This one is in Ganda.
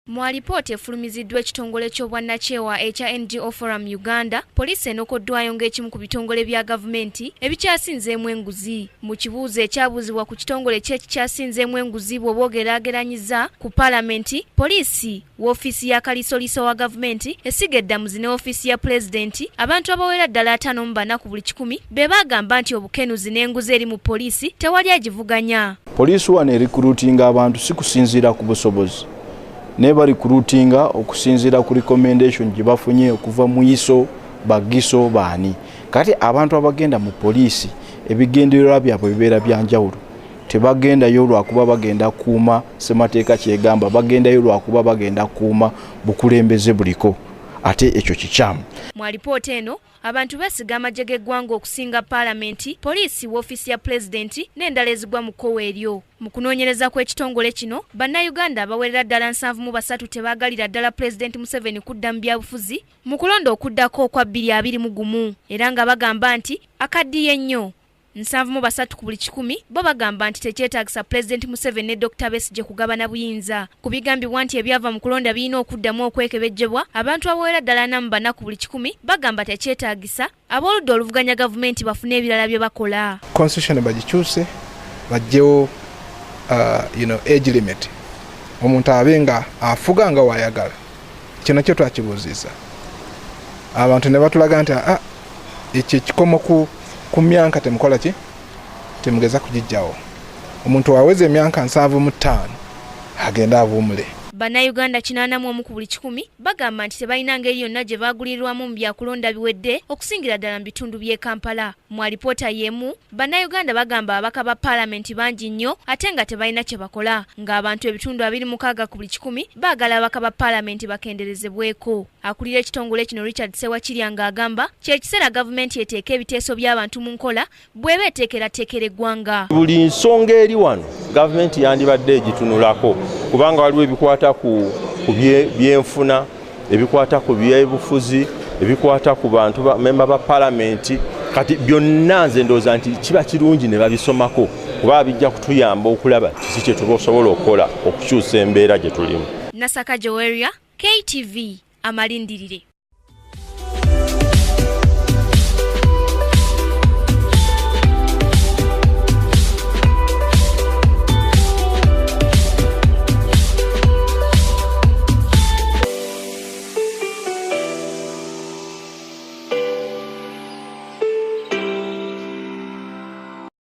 Mu alipoota efulumiziddwa ekitongole ky'obwannakyewa ekya NGO Forum Uganda, poliisi enokoddwayo ng'ekimu ku bitongole bya gavumenti ebikyasinzeemu enguzi. Mu kibuuzo ekyabuuzibwa ku kitongole ki ekikyasinzeemu enguzi bw'oba ogeraageranyiza ku palamenti, poliisi, woofiisi ya kaliisoliiso wa gavumenti, essiga eddamuzi ne woofiisi ya pulezidenti, abantu abawera ddala 54 ku buli kikumi be baagamba nti obukenuzi n'enguzi eri mu poliisi tewali agivuganya. Poliisi wano erikuruutinga abantu si kusinziira ku busobozi, naye barikuruutinga okusinziira ku recommendation gye bafunye okuva mu ISO, bagiso baani. Kati abantu abagenda mu poliisi ebigendererwa byabwe bibeera bya njawulo. Tebagendayo lwakuba bagenda kuuma ssemateeka kyegamba, bagendayo lwakuba bagenda kuuma bukulembeze buliko, ate ekyo kikyamu. Mu alipoota eno, abantu beesiga amagye g'eggwanga okusinga paalamenti, poliisi, woofiisi ya pulezidenti n'endala ezigwa mu kkowe eryo. Mu kunoonyereza kw'ekitongole kino, Bannayuganda abawerera ddala 73 tebaagalira ddala Pulezidenti Museveni kudda mu byabufuzi mu kulonda okuddako okwa 2021 era nga bagamba nti akaddiye nnyo. 73 ku buli kikumi bo bagamba nti tekyetaagisa Pulezidenti Museveni ne Dokita Besigye kugabana buyinza. Ku bigambibwa nti ebyava mu kulonda birina okuddamu okwekebejjebwa, abantu abawera ddala 44 ku buli kikumi bagamba tekyetaagisa ab'oludda oluvuganya gavumenti bafune ebirala bye bakola. Constitution bagikyuse, baggyewo age limit, omuntu abe nga afuga nga wayagala. Ekyo nakyo twakibuuzizza abantu ne batulaga nti ekyo ekikomo ku myanka temukola ki, temugeza kugijjawo. Omuntu waweza emyanka 75 agende abuumule. Bannayuganda 81 ku buli kikumi bagamba nti tebalina ngeri yonna gye baagulirwamu mu byakulonda biwedde okusingira ddala mu bitundu by'e Kampala. Mu alipoota y'emu, Bannayuganda bagamba ababaka ba paalamenti bangi nnyo ate nga tebalina kye bakola, ng'abantu ebitundu 26 ku buli kikumi baagala ababaka ba paalamenti bakenderezebweko. Akulira ekitongole kino Richard Ssewakirya ng'agamba kye kiseera gavumenti eteeke ebiteeso by'abantu mu nkola bw'eba eteekerateekera eggwanga. Buli nsonga eri wano gavumenti yandibadde egitunulako, kubanga waliwo ebikwata ku byenfuna, ebikwata ku byebufuzi, ebikwata ku bantu memba ba palamenti. Kati byonna nze ndowooza nti kiba kirungi ne babisomako, kuba bijja kutuyamba okulaba kiki kye tuba osobola okukola okukyusa embeera gye tulimu. Nasaka Joweria, KTV, amalindirire.